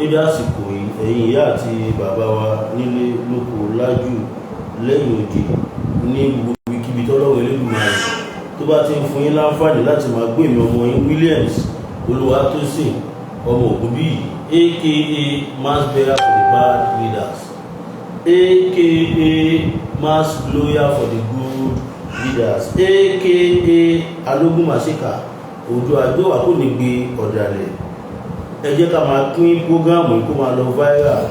Dédé àsìkò yìí, ẹ̀yin ìyá àti bàbá wa nílé lóko lájù lẹ́yìn òdì, ní gbogbo ibikíbi tọ́lọ́run Elédùmarè tó bá ti ń fún yín láǹfààní láti máa gbé mi, ọmọ yín Williams Olúwatósìn ọmọ Ògúnbíyì, aka mass bearer for the bad leaders, aka mass lawyer for the good leaders, aka alógúnmáṣíkà òjò àgbéwà kò ní gbé ọ̀dàlẹ̀. Ẹ jẹ́ ká máa pín program yìí kó máa lọ viral.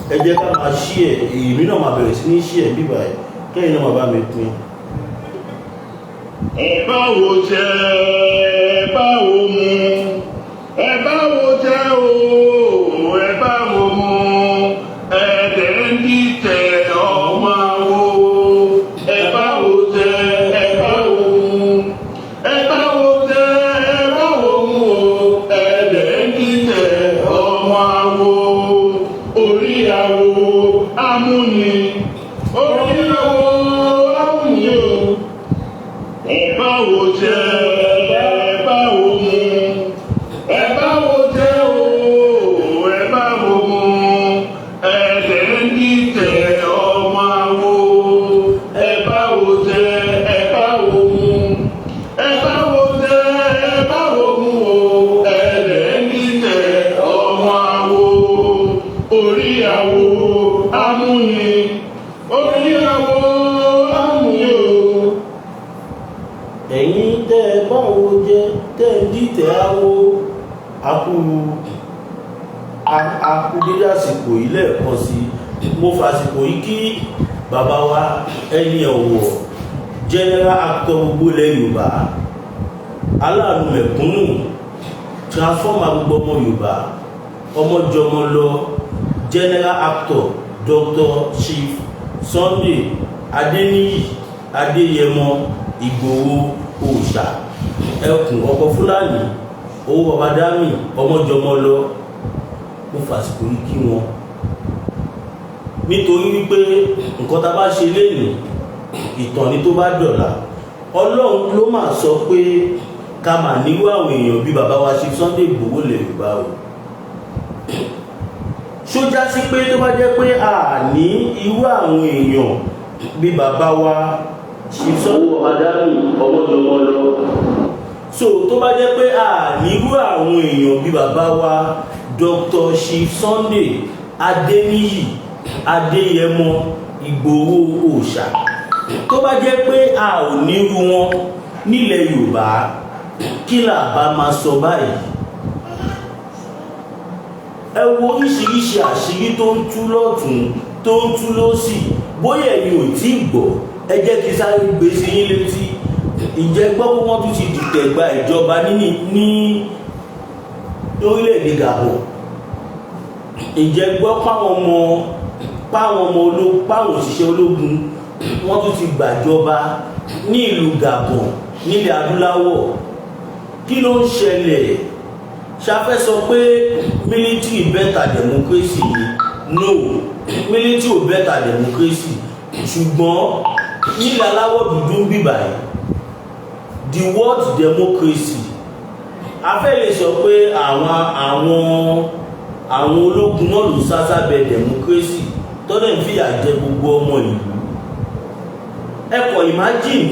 Ẹ jẹ́ ká máa share. Èmi náà máa bẹ̀rẹ̀ sí ní share bíbà ẹ̀, kẹ́yìn náà máa bá mi pín. Ẹ bá wo jẹ, ẹ bá wo mu, ẹ bá wo jẹ o, ẹ bá wo mu, ẹ̀ẹ́dẹ̀ ń dìtẹ̀ ọmọ wo. Ẹ bá wo jẹ, ẹ bá wo mu, ẹ bá wo jẹ, ẹ bá wo mu o, ẹ̀ẹ́dẹ̀ ń dìtẹ̀ ọmọ wo. Orí àwo amúni, orí àwo amúni o. Ẹ bá wo jẹ, ẹ bá wo mu, ẹ bá wo jẹ o, ẹ bá wo mu, ẹ̀ẹ́dẹ̀ ń dìtẹ̀ ọmọ àwo. Ẹ bá wo jẹ, ẹ bá wo mu, ẹ bá wo jẹ, ẹ bá wo mu o, ẹ̀ẹ́dẹ̀ ń dìtẹ̀ ọmọ àwo. Orí àwo amúni, orí àwo amúni o. Ẹ̀yin tẹ́ ẹ báwo jẹ́ tẹ́ ẹ dìtẹ̀ awo, akú akú dédé àsìkò yìí lẹ́ẹ̀kan sí. Mo fàsìkò yìí kí bàbá wa ẹni ọ̀wọ̀, general actor gbogbo ilẹ̀ Yorùbá, aláàánú mẹ̀kúnnù, transformer gbogbo ọmọ Yorùbá, ọmọjọmọ lọ, general actor Dr. Chief Sunday Adéníyì Adéyẹmọ Ìgbòho Òòṣà, ẹkùn ọkọ Fúlàní, owó baba dami, ọmọjọmọ lọ. Mo fàsìkò yìí kí wọn nítorí wípé nǹkan tá a bá ṣe lénìí, ìtàn ni tó bá dọ̀la. Ọlọ́run ló máa sọ pé ká máa nírú àwọn èèyàn bí bàbá wa ṣe Sunday Ìgbòho lè Yorùbá o. Sójá sí pé tó bá jẹ́ pé a ní irú àwọn èèyàn bí bàbá wa ṣe Sunday baba dami, ọmọjọmọ lọ, so tó bá jẹ́ pé a ní irú àwọn èèyàn bí bàbá wa Dr. Chief Sunday Adéníyì Adéyẹmọ Ìgbòho Òòṣà, tó bá jẹ́ pé a ò nírú wọn nílẹ̀ Yorùbá, kí là bá máa sọ báyìí? Ẹ wo oríṣiríṣi àṣírí tó ń tú lọ́tún, tó ń tú lọ́sì. Bóyá ẹ̀yin ò tí ì gbọ́, ẹ jẹ́ kí sáré gbé sí yín létí. Ìjẹ́ gbọ́ pé wọ́n tún ti dìtẹ̀ gba ìjọba ní orílẹ̀-èdè Gabon? Ìjẹ́ gbọ́ páwọn ọmọ ológun, páwọn òṣìṣẹ́ ológun, wọ́n tún ti gbàjọba ní ìlú Gabon nílẹ̀ adúláwọ̀? Kí ló ń ṣẹlẹ̀? Ṣafẹ́ sọ pé military better democracy ni? No, military ò better democracy. Ṣùgbọ́n nílẹ̀ aláwọ̀ dúdú ń bìbà yìí, the word democracy, a fẹ́ lè sọ pé àwọn ológun náà ló sá sábẹ́ democracy tọ́lẹ̀ ń fìyà jẹ gbogbo ọmọ ìlú. Ẹ kọ̀ imagine,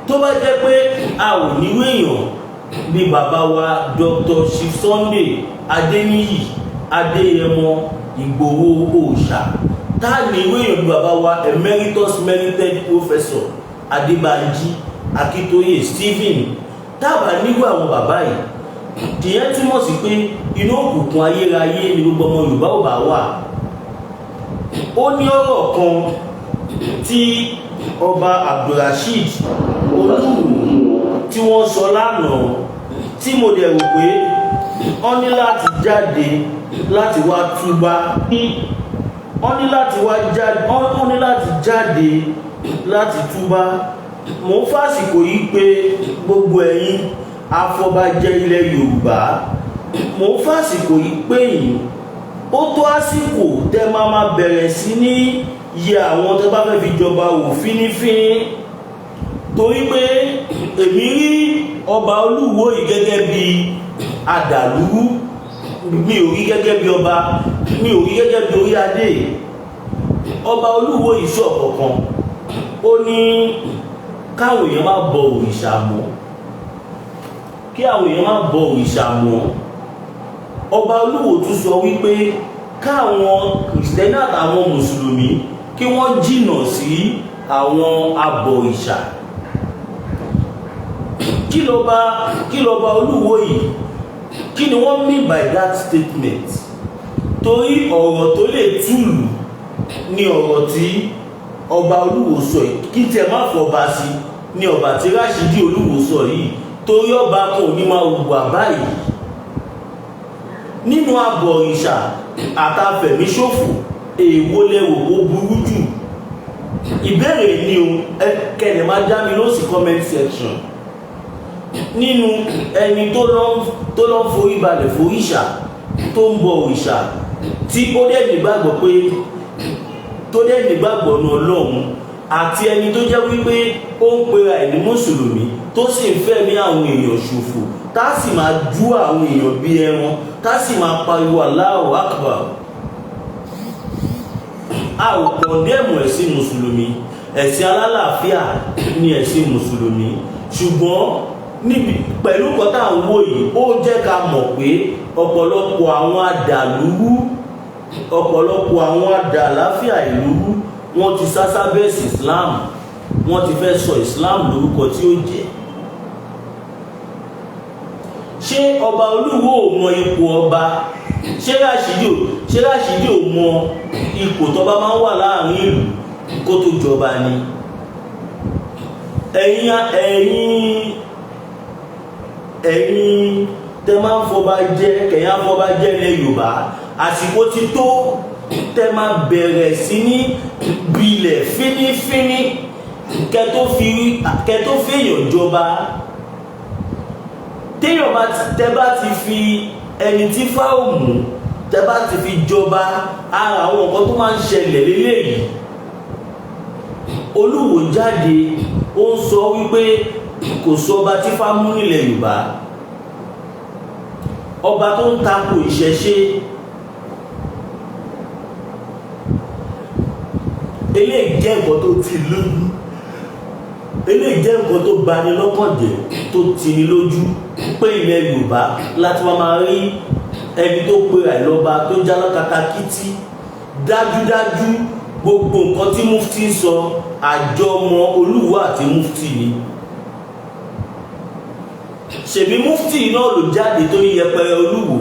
tó bá jẹ́ pé a ò níwé èèyàn bí bàbá wa Dr. Chief Sunday Adéníyì Adéyẹmọ Ìgbòho Òòṣà, tá a níwé èèyàn bí bàbá wa Emeritus Merited Professor Adébánjí Akíntóyè Stephen, tábà níwé àwọn bàbá yìí, ìyẹn túmọ̀ sí pé inú òkùnkùn ayérayé ni gbogbo ọmọ Yorùbá ò bá wà. Ó ní ọ̀rọ̀ kan tí Ọba Abdulrasheed Olúwo tí wọ́n sọ lánàá tí mo dẹ̀ rò pé wọ́n ní láti jáde láti wá túbá, wọ́n ní láti wá jáde, wọ́n ní láti jáde láti túbá. Mo ń fàsìkò yìí pé gbogbo ẹ̀yin afọbajẹ ilẹ̀ Yorùbá, mo ń fàsìkò yìí pé yìí ó tó àsìkò tẹ́ máa ma bẹ̀rẹ̀ sí ní yẹ àwọn tẹ́ bá fẹ́ fi jọba wò fínífíní, torí pé èmi rí Ọba Olúwo yìí gẹ́gẹ́ bí adàlúrú, mi ò rí gẹ́gẹ́ bí ọba. Mi ò rí gẹ́gẹ́ bí orí adé. Ọba Olúwo yìí sọ kankan, ó ní káwọn èèyàn má bọ òrìṣà mọ́, kí àwọn èèyàn má bọ òrìṣà mọ́. Ọba Olúwo tún sọ wípé káwọn Kìrìsìtẹ́nì àtàwọn Mùsùlùmí kí wọ́n jìnà sí àwọn abọ̀rìṣà. Kí lọba Olúwo yìí, kí ni wọ́n mean by that statement? Torí ọ̀rọ̀ tó lè túlù ní ọ̀rọ̀ tí ọba Olúwo sọ yìí. Kí tiẹ̀ má fọba sí ní ọba tí Rashidi Olúwo sọ yìí, torí ọba kan ò ní máa hùwà báyìí. Nínú abọ̀rìṣà àtàfẹ̀míṣòfò, èèwo lẹ́wò ó burú jù? Ìbéèrè ni o. Kẹ́lẹ̀ máa dá mi lósì comment section. Nínú ẹni tó lọ ń forí balẹ̀ foríṣà, tó ń bọ òrìṣà, tí ó dẹ̀ nígbàgbọ́ pé tó dẹ̀ nígbàgbọ́ nu Ọlọ́run, àti ẹni tó jẹ́ wípé ó ń pera ẹ̀ ní Mùsùlùmí, tó sì ń fẹ̀mí àwọn èèyàn ṣòfò, tá sì máa jú àwọn èèyàn bí ẹran, tá sì máa pariwo Allahu Akbar. A ò condemn ẹ̀sìn Mùsùlùmí, ẹ̀sìn alálàáfíà ni ẹ̀sìn Mùsùlùmí, ṣùgbọ́n níbi pẹ̀lú nǹkan tá à ń wò yìí, ó jẹ́ ká mọ̀ pé ọ̀pọ̀lọpọ̀ àwọn adàlúrú, ọ̀pọ̀lọpọ̀ àwọn adàláfíà ìlú, wọ́n ti sá sábẹ́ ẹ̀sìn Islam. Wọ́n ti fẹ́ sọ Islam lórúkọ tí ó jẹ́. Ṣé ọba Olúwo ò mọ ipò ọba? Ṣé Rashidi ò mọ ipò tọba máa ń wà láàrin ìlú kó tó jọba ni? Ẹ̀yin tẹ máa ń fọba jẹ, kẹ̀yìn afọba jẹ ilẹ̀ Yorùbá, àsìkò ti tó tẹ máa bẹ̀rẹ̀ sí ní bilẹ̀ fínífíní kẹ tó fèèyàn jọba. Téèyàn bá ti tẹ bá ti fi ẹni tí fáwọn mú, tẹ bá ti fi jọba, ara àwọn nǹkan tó máa ń ṣẹlẹ̀ lélẹ́yìí. Olúwo jáde, ó ń sọ wípé kò sọba tí fá mú nílẹ̀ Yorùbá, ọba tó ń takò ìṣẹ̀ṣe. Eléyìí jẹ́ nǹkan tó ti lójú, eléyìí jẹ́ nǹkan tó bani lọ́kàn jẹ́, tó tini lójú, pé ilẹ̀ Yorùbá láti wá máa rí ẹni tó pera ẹ̀ lọ́ba tó jálá katakítí. Dájúdájú, gbogbo nǹkan tí mufti ń sọ, àjọmọ Olúwo àti mufti ni. Ṣèbí mufti náà ló jáde tó yẹpẹrẹ Olúwo,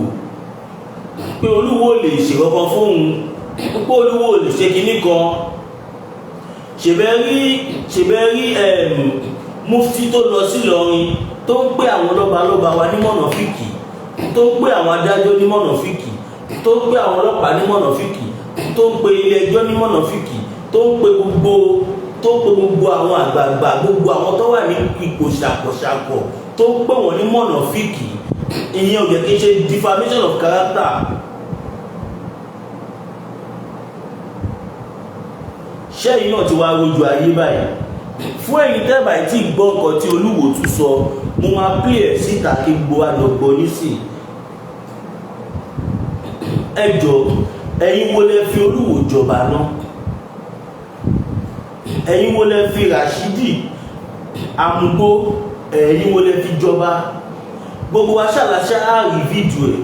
pé Olúwo lè ṣe kankan fóun, pé Olúwo lè ṣe kinní kan. Ṣèbẹ́ rí mufti tó lọ sí Ìlọrin, tó ń pè àwọn lọ́balọ́ba wa ní mọ̀nàfíkì, tó ń pè àwọn adájọ́ ní mọ̀nàfíkì, tó ń pè àwọn ọlọ́pàá ní mọ̀nàfíkì, tó ń pè ilé ẹjọ́ ní mọ̀nàfíkì, tó ń pè gbogbo àwọn àgbààgbà, gbogbo àwọn tó wà ní ipò ṣàkọṣàkọ, tó ń pè wọ́n ní mọ̀nàfíkì? Ìyẹn ò jẹ́ kí n ṣe defamation of character? Ṣẹ́yìn náà ti wá rojú ayé báyìí. Fún ẹ̀yin tẹ́bà tí gbọ́ nǹkan tí Olúwo tún sọ, mo máa play ẹ̀ síta kí gbogbo wa lọ gbọ́ nísìn. Ẹ jọ, ẹ̀yin wo lẹ fi Olúwo jọba náà? Ẹ̀yin wo lẹ fi Rashidi Amugbo, ẹ̀yin wo lẹ fi jọba? Gbogbo wa ṣàlàṣà àrí fídíò ẹ̀.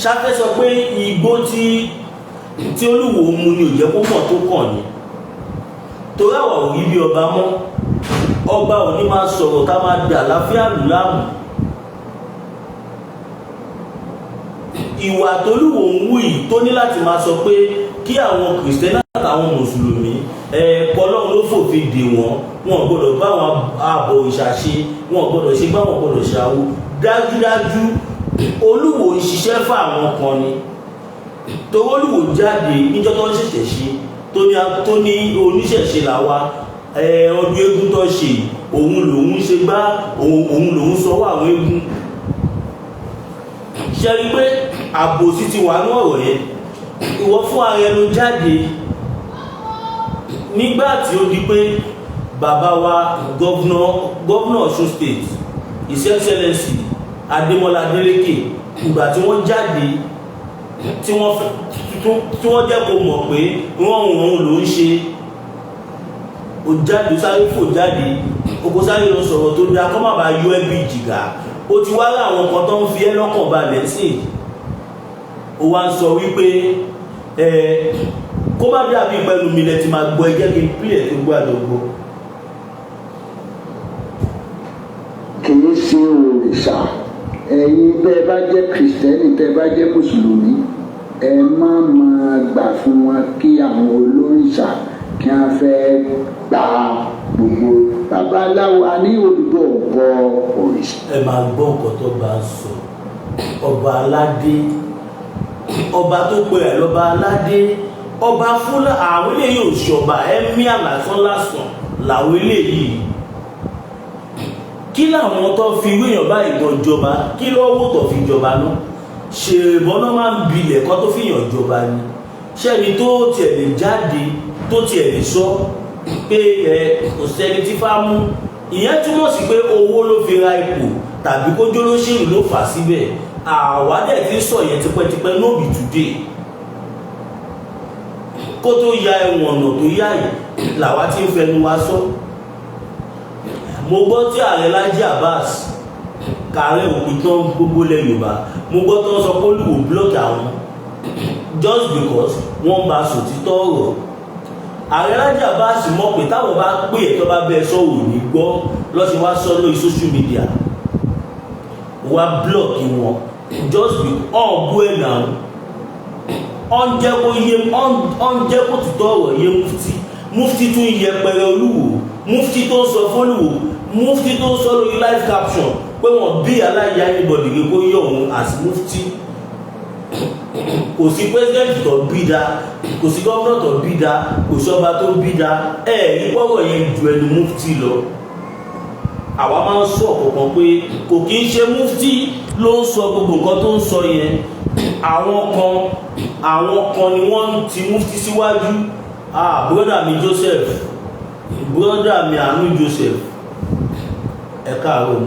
Ṣáfẹ́ sọ pé igbó tí Olúwo mu ni ò jẹ́ kó mọ̀ tó kàn ní, torí àwa ò rí bí ọba mọ́. Ọba ò ní máa sọ̀rọ̀ ká máa dà láfíà lù láàmú. Ìwà tolúwo ń wù yìí, tó ní láti máa sọ pé kí àwọn Kìrìsìtẹ́nì àtàwọn Mùsùlùmí ẹ kọlọ́run ló fòfin dè wọ́n, wọn ò gbọ́dọ̀ bá àwọn ààbò ìṣàṣe, wọn ò gbọ́dọ̀ ṣe bá wọn gbọ́dọ̀ ṣàwó. Dájúdájú, Olúwo ń ṣiṣẹ́ fún àwọn kan ni, torí Olúwo jáde níjọ́ tó ń ṣẹ̀ṣẹ̀ ṣe, tó ní oníṣẹ̀ṣe làwa, ọdún eégún tó ṣe, òun lòun ṣe gbá, òun lòun sọwọ́ àwọn eégún. Ṣe rí pé àbòsí ti wà ní ọ̀rọ̀ yẹn? Ìwọ fún ara ẹnu jáde nígbà tí ó di pé bàbá wa governor Ọ̀ṣun State, His Excellency Adémọ́lá Adélékè, ìgbà tí wọ́n jáde Tí wọ́n tí wọ́n jẹ́ kó mọ̀ pé wọ́n òun ló ń ṣe. Ó jáde, sáré fò jáde, oko sáré lọ sọ̀rọ̀ tó dáa kọ́ má bàa yọ ẹ́ bí jìgà. Ó ti wá rí àwọn kan tó ń fi ẹ́ lọ́kàn balẹ̀ sí i. Ó wá ń sọ wípé ẹ kó má dàbí pẹ̀lú mi lẹ ti máa gbọ́. Ẹ jẹ́ kí n pílẹ̀ tó gbọ́ àdọ́gbọ́. Kì í ṣe òrìṣà. Ẹ̀yin bẹ́ẹ̀ bá jẹ́ Kìrìsìtẹ́nì, tẹ́ bá jẹ́ Mùsùlùmí, ẹ má máa gbà fún wọn kí àwọn olórìṣà kí wọ́n fẹ́ gba gbogbo babaláwo. A ní Odùduwà bọ òrìṣà. Ẹ máa gbọ́ nǹkan tó bá ń sọ. Ọba aládé, ọba tó pe ẹ̀ lọ́ba aládé, ọba fúlà, àwọn eléyìí ò ṣọba ẹ̀mí àlásán lásán làwọn eléyìí. Kí làwọn tó fi wéèyàn báyìí gan jọba? Kí lọ́wọ́ tó fi jọba náà? Ṣèbọn náà máa ń bilẹ̀ kọ́ tó fi yàn jọba ni. Ṣẹ́ni tó tiẹ̀ lè jáde, tó tiẹ̀ lè sọ pé ẹ kò sẹ́ni tí fá mú? Ìyẹn túmọ̀ sí pé owó ló fi ra ipò tàbí kójó lóṣèlú ló fà síbẹ̀. Àwa dẹ̀ ti ń sọ yẹn tipẹ́tipẹ́, no be today. Kó tó ya ẹ̀wọ̀n ọ̀nà tó yá yìí làwa ti ń fẹnu wa sọ. Mo gbọ́ tí ààrẹ Laji Abbas kààrẹ òpìtàn gbogbo ilẹ̀ Yorùbá, mo gbọ́ tó ń sọ pé Olúwo block àwọn just because wọ́n bá sòtítọ́ ọ̀rọ̀. Ààrẹ Laji Abbas mọ̀ pé táwọn bá pè é, tó bá bẹ́ẹ̀ sọ, ò ní gbọ́ lọ́sẹ̀ wá sọ lórí social media, wá block wọn just because ọ̀n bú ẹ̀ náà, ọ̀n jẹ́ kó yé, ọ̀n jẹ́ kó tutọ́ ọ̀rọ̀ yé mufti. Mufti tún yẹpẹrẹ Olúwo. Mufti tó ń sọ fólúwo, mufti tó ń sọ lórí live caption pé wọ́n bí aláya anybody kó yọ òun as mufti. Kò sí president tó bí da, kò sí gómìnà tó bí da, kò sọba tó bí da. Ẹ ní pọ́wọ́ yẹn ju ẹnu mufti lọ. Àwa máa ń sọ ọ̀kọ̀ọ̀kan pé kò kí ń ṣe mufti ló ń sọ gbogbo nǹkan tó ń sọ yẹn. Àwọn kan ni wọ́n ń ti mufti síwájú. Ah, brother mi Joseph, brother mi Àánú Joseph, ẹ káàárọ̀.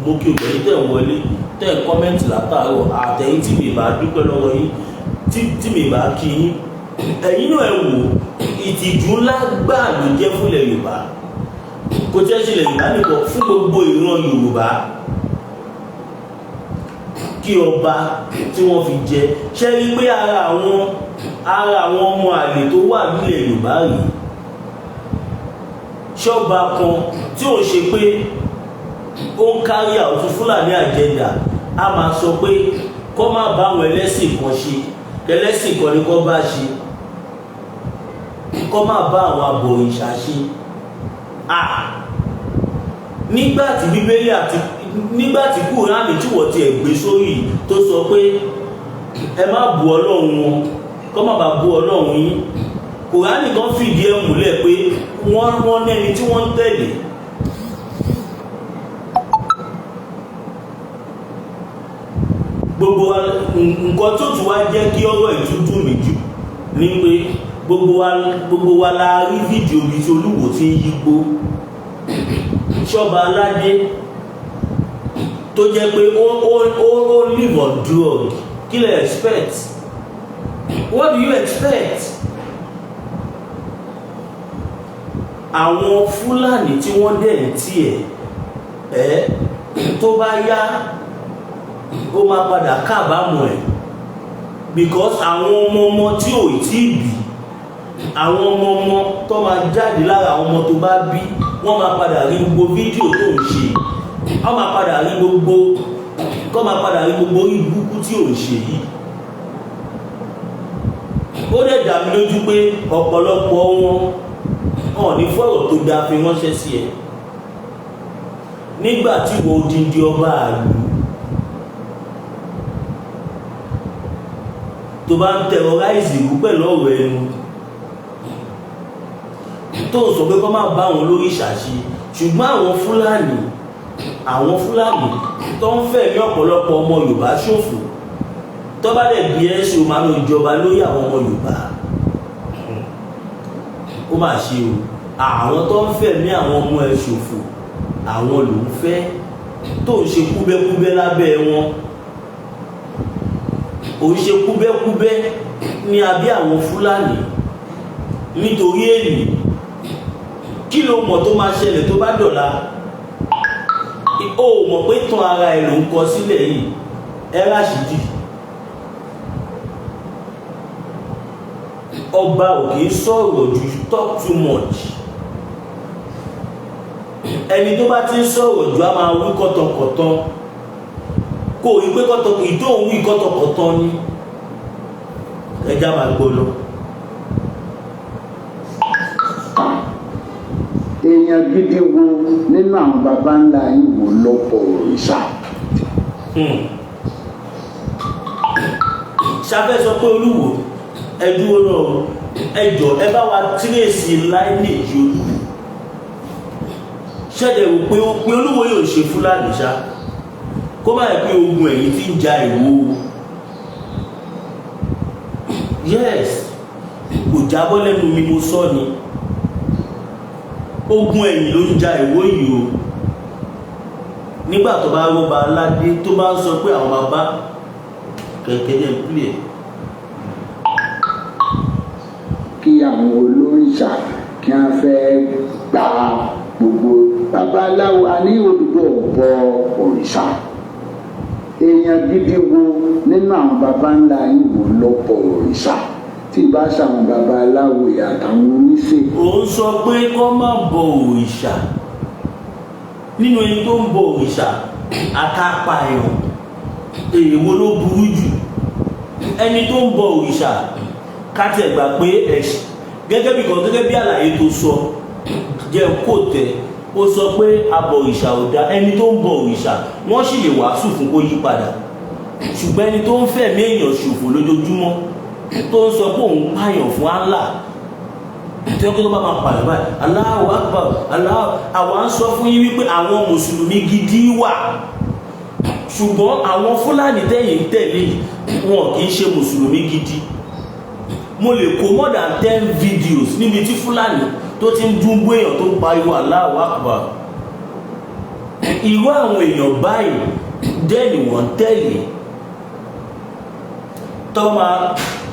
Mo kí o pẹ̀lú tẹ̀ ń wọlé, tẹ̀ ń comment látàárọ̀, àtẹ̀yìn tí mi bá dúpẹ́ lọ́wọ́ yín, tí mi bá kí yín. Ẹ̀yin náà, ẹ wò, ìtìjú ńlá gbáà ló jẹ́ fúnlẹ̀ Yorùbá. Kò tí ẹ ṣe ilẹ̀ Yorùbá nìkan, fún gbogbo ìran Yorùbá, kí ọba tí wọ́n fi jẹ ṣe rí pé ara àwọn ọmọ àlè tó wà nílẹ̀ Yorùbá rèé. Ṣọba kan tí ò ṣe pé ó ń kárí àwọn Fúlàní agenda, a máa sọ pé kọ́ má bá àwọn ẹlẹ́sìn kan ṣe, ẹlẹ́sìn kan ni kọ́ bá ṣe, kọ́ má bá àwọn abọ̀rìṣà ṣe. Nígbà tí Bíbélì àti nígbà tí Kúránì tí wọ́n ti ẹ̀ gbé sórí tó sọ pé ẹ má bu Ọlọ́run wọn, kọ́ má bàa bu Ọlọ́run yín, Kùránì kan fìdí ẹ̀ múlẹ̀ pé wọ́n nẹ́ni tí wọ́n ń tẹ̀lé. Gbogbo nǹkan tó tún wá jẹ́ kí ọ̀rọ̀ ìtúdùn mí jù ní pé gbogbo wa la rí fídíò bíi tí Olúwo ti ń yígbó. Ṣọba aládé tó jẹ́ pé ó live on drug, kí lẹ expect? What do you expect? Àwọn Fúlàní tí wọ́n dẹ̀ ń tiẹ̀ ẹ́, tó bá yá, ó máa padà kábàámọ̀ ẹ̀, because àwọn ọmọ ọmọ tí ò tí ì bí, àwọn ọmọ ọmọ tó máa jáde lára àwọn ọmọ tó bá bí, wọ́n máa padà rí gbogbo fídíò tó ń ṣe. Wọ́n máa padà rí gbogbo kọ́ máa padà rí gbogbo orí burúkú tí ò ń ṣe yìí. Ó dẹ̀ dá mi lójú pé ọ̀pọ̀lọpọ̀ wọn ò ní fọ̀rọ̀ tó dáa fi ránṣẹ́ sí ẹ nígbà tí wọ́n odindi ọba àlù tó bá ń terrorize ìlú pẹ̀lú ọ̀rọ̀ ẹnu tó ń sọ pé kọ́ máa bá àwọn olórí ṣàṣe. Ṣùgbọ́n àwọn Fúlàní tó ń fẹ̀mí ọ̀pọ̀lọpọ̀ ọmọ Yorùbá ṣòfò, tó bá dẹ̀ bí ẹ́ ṣe, o máa lọ ìjọba lórí àwọn ọmọ Yorùbá. Ó mà ṣe o. Àwọn tó ń fẹ̀mí àwọn ọmọ ẹ̀ ṣòfò, àwọn ló ń fẹ́ tó ń ṣe kúbẹ́kúbẹ́ lábẹ́ wọn. Òun ṣe kúbẹ́kúbẹ́ ní abẹ́ àwọn Fúlàní nítorí èyí. Kí ló mọ̀ tó máa ṣẹlẹ̀ tó bá dọ̀la? O mọ̀ pé tán ara ẹ̀ ló ń kọ sílẹ̀ yìí. Ẹ Rashidi, ọba ò kì í sọ̀rọ̀ jù, talk too much. Ẹni tó bá ti ń sọ̀rọ̀ jù á máa wí kọ́tọ̀kọ̀tọ̀. Kò rí pé kọ́tọ̀ ìdóhùn wí kọ́tọ̀kọ̀tọ̀ ni. Ẹja máa gbọ́ lọ. Èèyàn gidi wo nínú àwọn baba ńlá yín wò ló bọ òrìṣà? Ṣàfẹ́ sọ pé Olúwo, ẹ dúró náà, ẹ jọ, ẹ bá wa trace lineage Olúwo. Ṣẹ̀dẹ̀ wò pé Olúwo yóò ṣe Fúlàní ṣá, kó má yẹ pé ogun ẹ̀yìn tí ń ja Ìwó. Yes, kò jábọ́ lẹ́nu mi, mo sọ ni. Ogun ẹ̀yìn ló ń ja Ìwó yìí o. Nígbà tó bá rọ́ba aládé tó bá ń sọ pé àwọn bàbá kẹ̀kẹ́ jẹ́ pílẹ̀. Kí àwọn olórìṣà kí wọ́n fẹ́ gba gbogbo babaláwo a ní Odùduwà bọ òrìṣà. Èèyàn gidi wo nínú àwọn baba ńlá yín wò ló bọ òrìṣà tí ìbá ṣàwọn babaláwo àtàwọn oníṣègùn? Òun sọ pé kọ́ má bọ òrìṣà. Nínú ẹni tó ń bọ òrìṣà àtàpààyàn, èèwo ló burú jù? Ẹni tó ń bọ òrìṣà, ká tiẹ̀ gbà pé ẹ̀ṣin, gẹ́gẹ́ bí kan, gẹ́gẹ́ bí àlàyé tó sọ jẹ́ kó tẹ̀, ó sọ pé abọ òrìṣà ò dá. Ẹni tó ń bọ òrìṣà, wọ́n sì lè wàásù fún kó yí padà. Ṣùgbọ́n ẹni tó ń fẹ̀mí èèyàn ṣòfò lójoojúmọ́, tó ń sọ pé òun pààyàn fún Allah, tí wọ́n kí tó bá máa pààyàn báyìí, Allahu Akbar, Allahu. Àwa ń sọ fún yín wípé àwọn mùsùlùmí gidi wà, ṣùgbọ́n àwọn Fúlàní tẹ̀yìn tẹ̀lé, wọn kì í ṣe mùsùlùmí gidi. Mo lè kó more than 10 videos níbi tí Fúlàní tó ti ń dúnbó èèyàn, tó ń pariwo Allahu Akbar. Irú àwọn èèyàn báyìí dẹ́ni wọ́n tẹ̀lé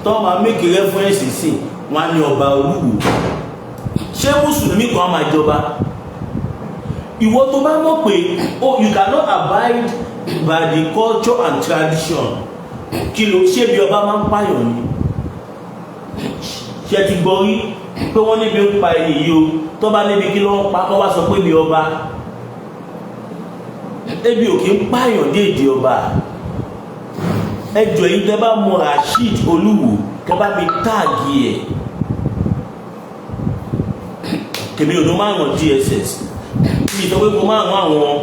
tọ́ máa make reference sí wọn á ní ọba Olúwo. Ṣé mùsùlùmí kan máa jọba? Ìwọ tó bá mọ̀ pé, oh, you cannot abide by the culture and tradition, kí ló ṣé bí ọba máa ń pààyàn ni? Ṣe ti gbọ́ rí pé wọ́n níbi ń pa ẹni yìí o, tó bá níbi kí ló ń pa, kó wá sọ pé bí ọba ebi ò kí ń pààyàn déèdì ọba? Ẹjọ yìí, tẹ́ bá mọ Rasheed Olúwo, kẹ́ bá mi tag ẹ̀. Tèmi ò ní máa ràn DSS mi sọ pé kó máa ràn àwọn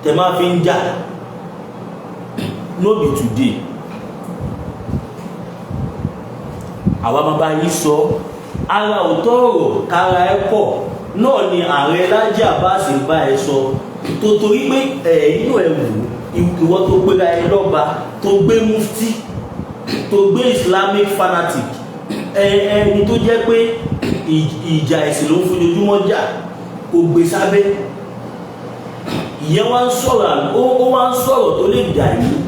tẹ máa fi ń jà. No be today. Àwa bàbá yín sọ ara òótọ́ ọ̀rọ̀ kára ẹ kọ̀ náà ni ààrẹ Laji Abbas ń bá ẹ sọ tó, torí pé ẹ inú ẹ wò, ìwọ tó gbéra ẹ lọ́ba, tó gbé mufti, tó gbé Islamic fanatic, ẹni tó jẹ́ pé ìjà ẹ̀sìn ló ń fojoojúmọ́ jà, kò gbé sábẹ́ ìyẹn wá ń sọ̀rọ̀, ó wá ń sọ̀rọ̀ tó lè dà ìlú.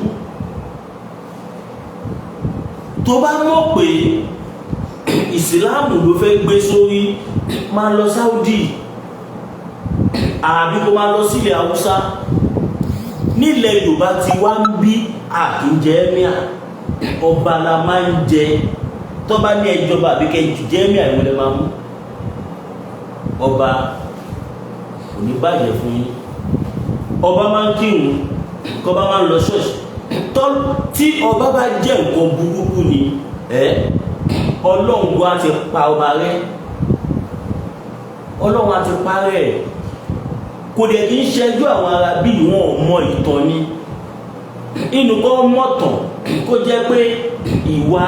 Tó bá mọ̀ pé ìsìláàmù ló fẹ́ gbé sórí, máa lọ Saudi àbí kó máa lọ sílẹ̀ Haúsá. Nílẹ̀ Yorùbá ti wá ń bí, àkíńjẹ ẹ́míà, ọba la máa ń jẹ. Tó bá ní ẹjọba àbí kẹjù jẹ ẹ́míà, ìwọlẹ̀ máa mú ọba. Kò ní bàjẹ́ fún yín. Ọba máa ń kírun, kọba máa ń lọ ṣọ́ọ̀ṣì. Tí ọba bá jẹ́ nǹkan burúkú ni ẹ, Ọlọ́run wa ti pa ọba rẹ, Ọlọ́run á ti parẹ́ ẹ̀. Kò dẹ̀ kí ń ṣẹjú àwọn ará bí wọn ò mọ ìtàn ni. Inú kọ́ mọ̀tàn kó jẹ́ pé ìwà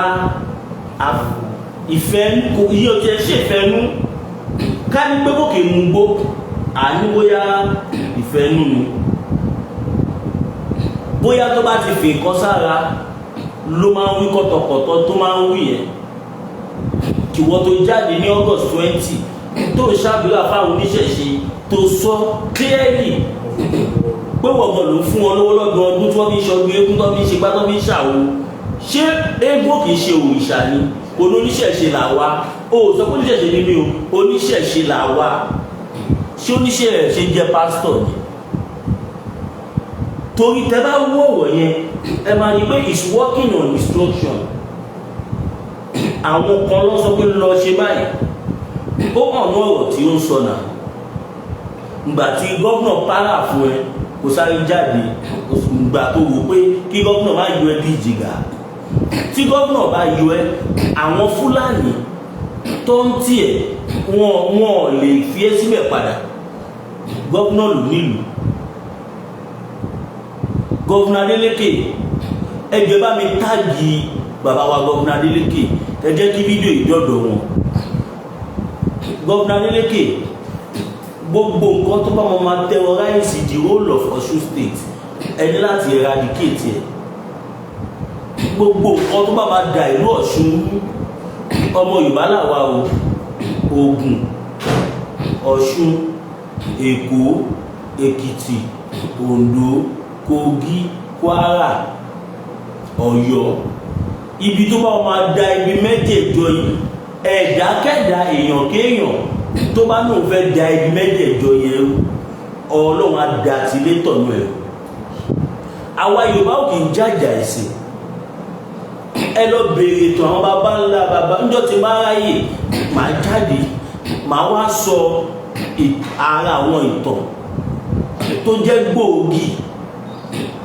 ìfẹ́ iye ò tiẹ̀ ṣèfẹ́nú ká ní pé kò kì í mú gbó àní, bóyá ìfẹ́nú ni, bóyá tó bá ti fi nǹkan sára ló máa ń wí kọ̀tọ̀kọ̀tọ̀ tó máa ń wí yẹn. Kìwọ́ tó jáde ní August 20, tó ṣàdúrà fáwọn oníṣẹ̀ṣe, tó sọ clearly pé wọ̀gàn ló fún wọn lówó lọ́dún ọdún tí wọ́n fi ń ṣọdún eégún, tó fi ń ṣe gbá, tó fi ń ṣàwo. Ṣé eégún kìí ṣe òrìṣà ni? Oníṣẹ̀ṣe là wá. O ò sọ pé oníṣẹ̀ṣe ni mí o, oníṣẹ̀ṣe là wá. Ṣé oníṣẹ̀ṣe jẹ́ pásítọ̀ ni? Torí tẹ bá wọ ọ̀rọ̀ yẹn, ẹ máa rí pé it's working on instruction. Àwọn kan lọ sọ pé lọ ṣe báyìí. Ó hàn ní ọ̀rọ̀ tí ó ń sọ náà. Ìgbà tí gómìnà para fún ẹ, kò sáré jáde. Ìgbà tó wò pé kí gómìnà má yọ ẹ bí ìjìgà, tí gómìnà bá yọ ẹ, àwọn Fúlàní tó ń tiẹ̀ wọn lè fi ẹ́ síbẹ̀ padà. Gómìnà ló nílùú. Governor Adeleke, ẹ jọ̀ọ́, bá mi tag bàbá wa Governor Adeleke. Ẹ jẹ́ kí fídíò ìdọ́dọ̀ wọn. Governor Adeleke, gbogbo nǹkan tó bá wọn máa terrorize the whole of Ọ̀ṣun State, ẹ ní láti eradicate ẹ. Gbogbo nǹkan tó bá máa da ìlú Ọ̀ṣun rú, ọmọ Yorùbá làwa o. Ògùn, Ọ̀ṣun, Èkó, Èkìtì, Oǹdó, Kogi, Kwara, Ọ̀yọ́, ibi tó bá máa da ibi mẹ́jẹ̀ẹ̀jọ yìí, ẹ̀dákẹ́dá, èèyàn kéèyàn tó bá náà fẹ́ da ibi mẹ́jẹ̀ẹ̀jọ yẹn rú, Ọlọ́run á da tilé tọ̀nù ẹ̀. Àwa Yorùbá ò kì í jàjà ẹ̀sìn. Ẹ lọ bèèrè ètò àwọn baba ńlá baba. Ńjọ́ tí máa ráyè, màá jáde, màá wá sọ ara àwọn ìtàn tó jẹ́ gbòógì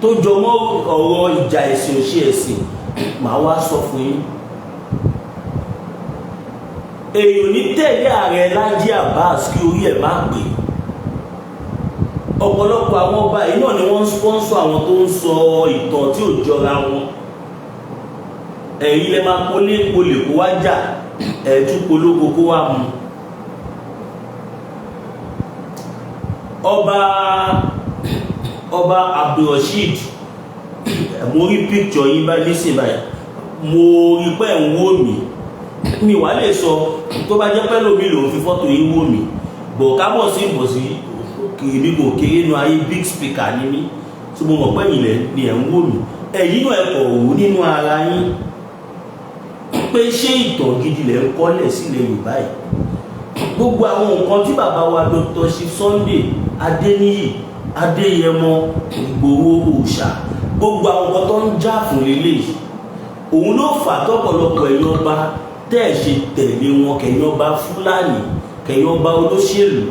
tó jọmọ́ ọ̀rọ̀ ìjà ẹ̀sìn òṣì ẹ̀sìn, màá wá sọ fún yín. Èèyàn ní tẹ̀lé ààrẹ Laji Abbas kí orí ẹ̀ má pè. Ọ̀pọ̀lọpọ̀ àwọn ọba yìí náà ni wọ́n ń sponsor àwọn tó ń sọ ìtàn tí ò jọra wọn. Ẹ̀yin lè máa polé polè kó wá jà, ẹ̀ẹ́dún polóko kó wá mu. Ọba Abdulrasheed, mo rí picture yín bá nísìnyí báyìí. Mo rí pé ẹ̀ ń wò mí. Mi wàá lè sọ tó bá jẹ́ pẹ́ lómi lòún fi fọ́tò yín wò mí bọ̀. Kábọ̀ sí bọ̀ sí èmi kò kéré nu ayé. Big speaker ni mí tí mo mọ̀ pé ìlẹ̀ ni ẹ̀ ń wò mí. Ẹ̀yin náà, ẹ kọ̀ wò nínú ara yín pé ṣé ìtàn gidi lẹ̀ ń kọ́lẹ̀ sílẹ̀ Yorùbá yìí? Gbogbo àwọn nǹkan tí bàbá wa Dr. Chief Sunday Adéníyì Adéyẹmọ Ìgbòho Òòṣà, gbogbo àwọn nǹkan tó ń jà fún lélẹ́yìí, òun ló fà tọ́pọ̀lọpọ̀ ẹ̀yin ọba tẹ́ ẹ̀ ṣe tẹ̀lé wọn, kẹ̀yin ọba Fúlàní, kẹ̀yin ọba olóṣèlú,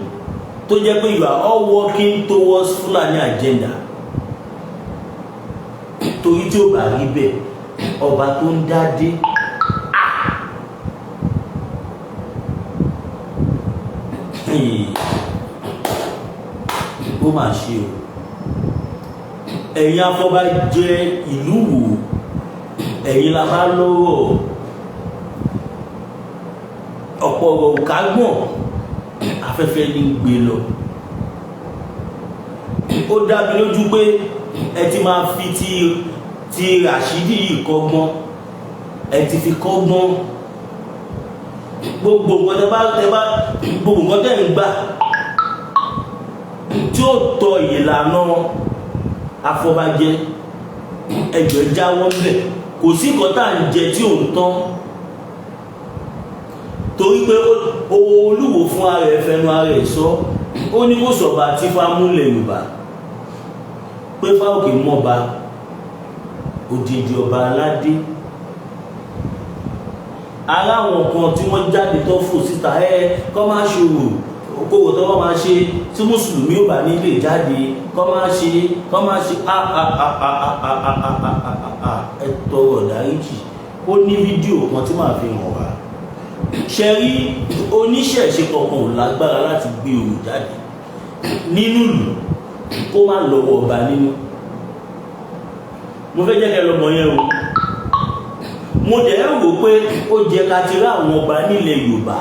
tó jẹ́ pé you are all working towards Fúlàní agenda. Torí tí ó bá rí bẹ́ẹ̀, ọba tó ń dá dé, ah, ó mà ṣe o. Ẹ̀yin afọbajẹ ìlú wò, ẹ̀yin la bá lọ́rọ̀. Ọ̀pọ̀ ọ̀rọ̀ kágbọ̀n afẹ́fẹ́ ní gbé lọ. Ó dá mi lójú pé ẹ ti máa fi ti Ràṣídì yìí kọ́gbọ́n. Ẹ ti fi kọ́gbọ́n. Gbogbo nǹkan tẹ bá gbogbo nǹkan tẹ ń gbà tí ó tọ ìlànà afọbajẹ, ẹjọ jáwọ́ ńbẹ̀. Kò sí nǹkan tá à ń jẹ tí ò ń tán, torí pé Olúwo fún ara ẹ̀ fẹnu ara ẹ̀ sọ. Ó ní kó sọ̀bà tí fámúlẹ̀ Yorùbá pé fáwọkì mọ́ba òdìdí ọba aládé. Ara àwọn kan tí wọ́n jáde tó fò síta, ẹ kọ́ máa ṣòwò okòwò tó wọ́n máa ṣe tí mùsùlùmí ò bá nílé jáde, kọ́ máa ṣe, kọ́ máa ṣe a a a a a a a a a a a. Ẹ tọrọ dáríjì. Ó ní fídíò kan tí màá fi hàn wá. Ṣe rí oníṣẹ̀ṣe kankan ò lágbára láti gbé òrò jáde nínú ìlú kó má lọ́wọ́ ọba nínú. Mo fẹ́ jẹ́ kẹ́ lọ́mọ yẹn o. Mo dẹ̀ ń rò pé ó jẹ́ ká ti rí àwọn ọba nílẹ̀ Yorùbá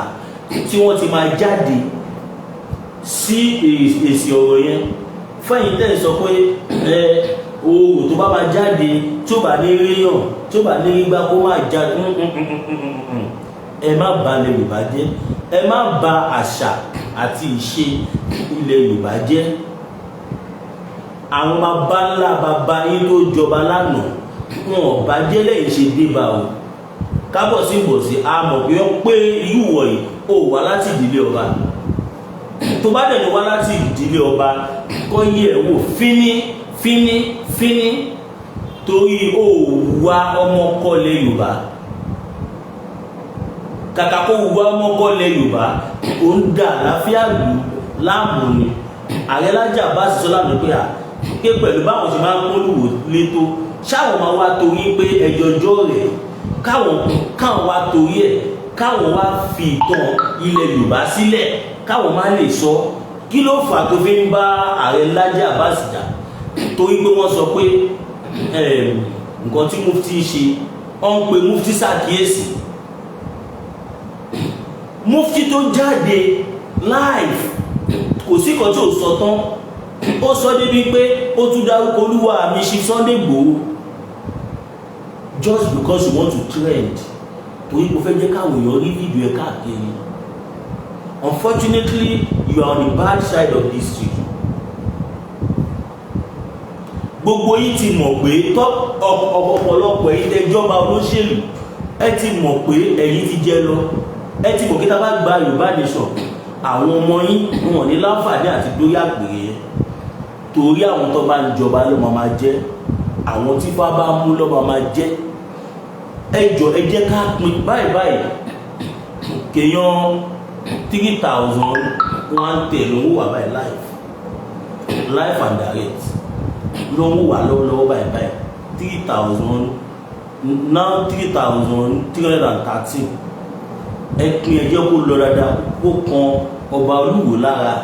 tí wọ́n ti máa jáde sí èsì ọ̀rọ̀ yẹn. Fẹ́yìn tẹ́ ẹ̀ sọ pé ẹ oòrùn tó bá máa jáde, tí ó bá ní ríyàn, tí ó bá ní rígbá, kó máa jáde. Ẹ má bà ilẹ̀ Yorùbá jẹ́. Ẹ má bà àṣà àti ìṣe ilẹ̀ Yorùbá jẹ́. Àwọn baba ńlá baba yín tó jọba lánàá. Wọn ò bá jẹ́ lẹ́yìn ṣe débà o. Kábọ̀ sí bọ̀ sí, a mọ̀ pé ó pé irú wọ̀nyí ó wá láti ìdílé ọba. Tó bá dẹ̀ ní wá láti ìdílé ọba, kọ́ yí ẹ̀ wò fíní fíní fíní, torí ó wá ọmọ kọ́lẹ̀ Yorùbá. Kàkà kó wá ọmọ kọ́lẹ̀ Yorùbá, ó ń dà àlàáfíà lù láàmú ni. Ààrẹ Lájí Abbas sọ lánàá pé à pé pẹ̀lú báwọn ṣe máa ń kólúwò létò, ṣáwọn máa wá torí pé ẹjọjọ́ rẹ̀ káwọn wá torí ẹ̀ káwọn wá fi ìtàn ilẹ̀ Yorùbá sílẹ̀, káwọn má lè sọ? Kí ló fà tó fi ń bá ààrẹ Lájí Abbas jà? Torí pé wọ́n sọ pé nǹkan tí mufti ṣe, ọ́n ń pe mufti ṣàkíyèsí. Mufti tó jáde live, kò sí kan tí ò sọ tán. Ó sọ débi pé ó tún dárúkọ olúwa mi ṣe Sunday Igboho, just because you want to trend, torí mo fẹ́ jẹ́ káwọn èèyàn rí fídíò ẹ̀ káàkiri. Unfortunately, you are on the bad side of history. Gbogbo yín ti mọ̀ pé tọ́ ọ̀pọ̀lọpọ̀ ẹ̀yin tẹ́jọba olóṣèlú, ẹ ti mọ̀ pé ẹ̀yin ti jẹ lọ. Ẹ ti mọ̀ kí tá bá gba Yorùbá Nation, àwọn ọmọ yín wọn ní láǹfààní àti dórí àpèrè yẹn, torí àwọn tó bá ń jọba ló máa jẹ́, àwọn tí fá bá mú ló máa jẹ́. Ẹ jọ, ẹ jẹ́ ká pín báyìí báyìí. Kéèyàn 3,110 ló ń wà báyìí live, live and direct ló ń wà lọ́wọ́lọ́wọ́ báyìí báyìí. 3,000 now, 3,313. Ẹ pín, ẹ jẹ́ kó lọ dáadáa, kó kan ọba Olúwo lára.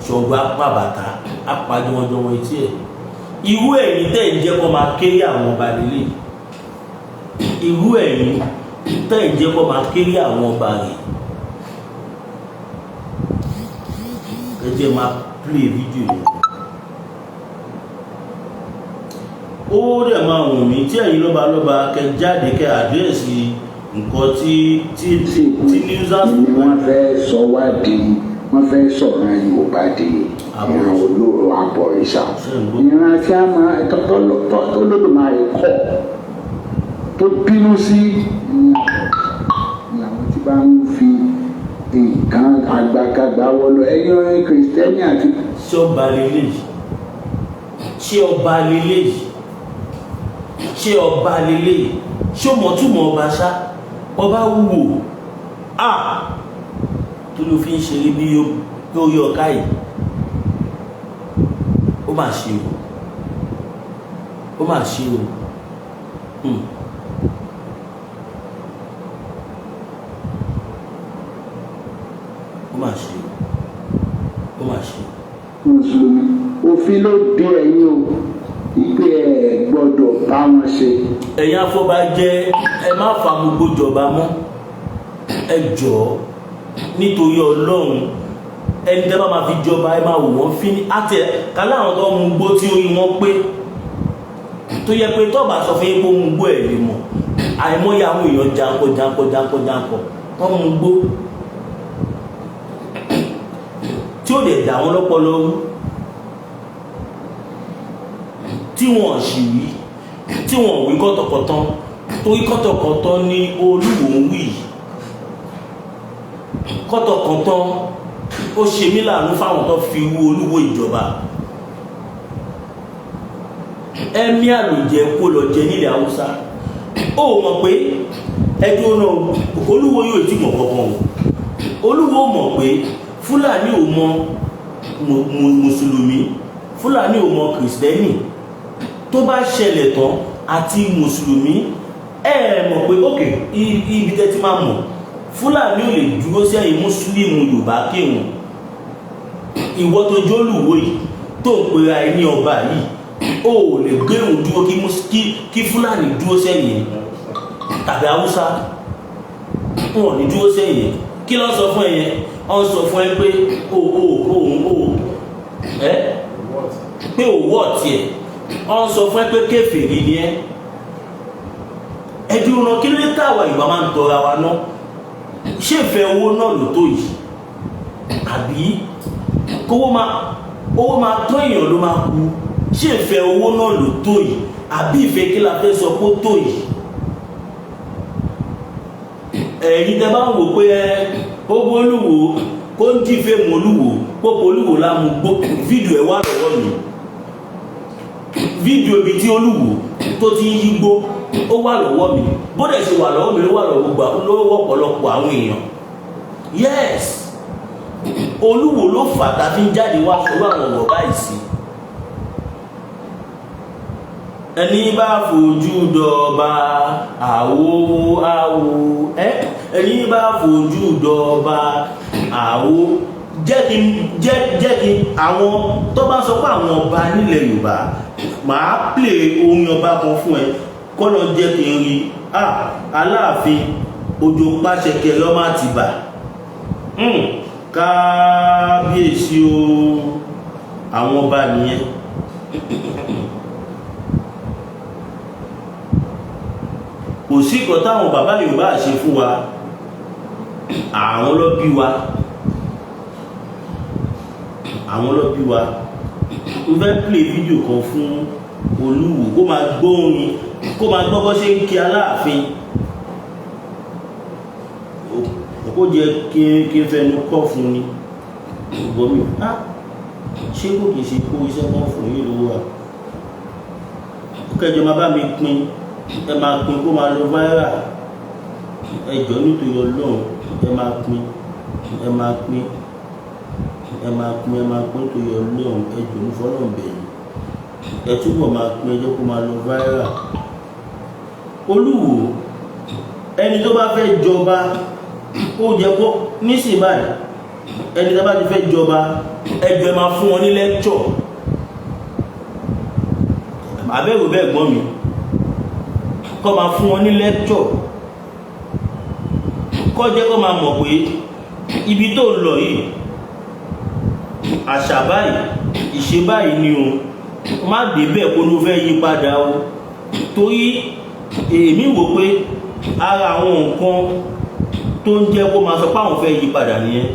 Ṣọgbà pàbàtà apàjọwọjọwọ etí ẹ. Irú ẹ̀yin tẹ́ ń jẹ́ kó máa kéré àwọn ọba lélẹ̀, irú ẹ̀yin tẹ́ ń jẹ́ kó máa kéré àwọn ọba rẹ̀, ẹ jẹ́ máa play fídíò yẹn. Ó dẹ̀ máa wù mí tí ẹ̀yin lọ́ba lọ́ba kẹ jáde, kẹ address nǹkan tí nuisance. Ni wọ́n fẹ́ sọ wá di, wọ́n fẹ́ sọ̀rọ̀ Yorùbá di ìran olóró, abọ̀rìṣà, ìran tí a máa tó lódùmarè kọ̀, tó bínú sí làwọn tí bá ń fi nǹkan àgbàkagbà wọlọ ẹ̀yin Kìrìsìtẹ́nì àti. Ṣé ọba lélẹ́yìí? Ṣé ọba lélẹ́yìí? Ṣé ọba lélẹ́yìí? Ṣé o mọ̀ túmọ̀ ọba ṣá? Ọba wúwo a tó ló fi ń ṣeré bí lórí ọ̀ká yìí. Ó mà ṣe o, ó mà ṣe o. Ó mà ṣe o, ó mà ṣe o. Mùsùlùmí, òfin ló dé ẹ̀yin o, ìpè ẹ̀ gbọ́dọ̀ bá wọn ṣe. Ẹ̀yin afọbajẹ, ẹ má fa gbogbo jọba mọ́. Ẹ jọ̀ọ́, nítorí Ọlọ́run, ẹni tẹ́ bá máa fi jọba, ẹ máa wò wọ́n fín àti kálá àwọn tó ń mú gbó tí orí wọn pé, tó yẹ pé tó bá sọ fún yín pé ó mú gbó, ẹ̀ lè mọ̀. Àìmọye àwọn èèyàn janko janko janko janko tó mú gbó tí ó lè dà wọ́n lọ́pọlọ rú, tí wọ́n sì wí, tí wọ́n wí kọ́tọ̀kọ́tán, torí kọ́tọ̀kọ́tán ní Olúwo ń wí kọ́tọ̀kọ́tán. Ó ṣe mí láàánú fáwọn tó fi wú Olúwo ìjọba. Ẹ̀mí àlòjẹ kó lọ jẹ nílẹ̀ Haúsá. Ó mọ̀ pé ẹjọ́ náà Olúwo yóò ti mọ̀ kankan o. Olúwo mọ̀ pé Fúlàní ò mọ Mùsùlùmí, Fúlàní ò mọ Kìrìsìtẹ́nì. Tó bá ṣẹlẹ̀ tán àti Mùsùlùmí, ẹ mọ̀ pé ókè ibi tẹ́ ti máa mọ̀, Fúlàní ò lè dúró sẹ́yìn Mùsùlùmí Yorùbá kírun. Ìwọ tó jólùwò yìí, tó ń pera ẹ ní ọba yìí, ó lè gbérùn dúró kí Fúlàní dúró sẹ́yìn tàbí Haúsá. Wọn ò ní dúró sẹ́yìn. Kí ló ń sọ fún ẹ yẹn? Ọ ń sọ fún ẹ pé o o o o ẹ pé o wọ́ tiẹ̀. Ọ ń sọ fún ẹ pé kèfèrí ni ẹ. Ẹdí ọ̀nà kí ló dé táwa ìgbà máa ń tọra wa ná? Ṣé ìfẹ́ owó náà ló tó yìí? Àbí kówó máa, owó máa tó èèyàn ló máa kú? Ṣé ìfẹ́ owó náà ló tó yìí? Àbí ìfẹ́ kí la fẹ́ sọ kó tó yìí? Ẹ̀yin tẹ́ bá ń wò pé ẹ ó bó Olúwo, kó ń dì fèmù Olúwo, kó po Olúwo lámúgbó, fídíò ẹ̀ wà lọ́wọ́ mi. Fídíò ibi tí Olúwo tó ti ń yígbó, ó wà lọ́wọ́ mi. Bó dẹ̀ ṣe wà lọ́wọ́ mi, ló wà lọ́wọ́ gbogbo, lọ́wọ́ ọ̀pọ̀lọpọ̀ àwọn èèyàn. Yes, Olúwo ló fà tá a fi ń jáde wá sọ̀rọ̀ àwọn ọ̀rọ̀ báyìí sí. Ẹni bá fojú dọba àwo àwo ẹ, ẹni bá fojú dọba àwo, jẹ́ kí jẹ́ jẹ́ kí àwọn tó bá sọ pé àwọn ọba nílẹ̀ Yorùbá, màá play orin ọba kan fún ẹ. Kọ́nà jẹ́ kí n rí. Ah, Aláàfin Òjò Pàṣẹkẹ lọ́mọ Àtìbà, kábíyèsí o. Àwọn ọba nìyẹn. Kò sí ìkan táwọn bàbá Yorùbá ṣe fún wa. Àwọn ló bí wa, àwọn ló bí wa. Mo fẹ́ play fídíò kan fún Olúwo, kó máa gbọ́ orin, kó máa gbọ́ bó ṣe ń kí Aláàfin. Kó jẹ́ kí n fẹnu kọ́ fún ni. Ṣùgbọ́n mi, ah, ṣé kò kìí ṣe kó iṣẹ́ kan fún yín lówó wa? Kẹjọ máa bá mi pín, ẹ máa pín kó máa lọ viral. Ẹ jọ̀ọ́, nítorí Ọlọ́run, ẹ máa pín, ẹ máa pín, ẹ máa pín, ẹ máa pín nítorí Ọlọ́run. Ẹ jọ̀ọ́, ní fọlọ́run bẹ̀yìn, ẹ túbọ̀ máa pín, ẹ jẹ́ kó máa lọ viral. Olúwo, ẹni tó bá fẹ́ jọba, ó jẹ́ kó nísìnyí báyìí, ẹni tó bá ti fẹ́ jọba, ẹjọ́ ẹ máa fún wọn ní lecture. Àbẹ̀wò bẹ́ẹ̀ gbọ́n mi, kọ́ máa fún wọn ní lecture, kọ́ jẹ́ kó máa mọ̀ pé ibi tó ń lọ yìí, àṣà báyìí, ìṣe báyìí ni o. Má dé bẹ́ẹ̀ kó ló fẹ́ yí padà o. Torí èmi wò pé ara àwọn nǹkan tó ń jẹ́ kó máa sọ pé àwọn fẹ́ yí padà nìyẹn.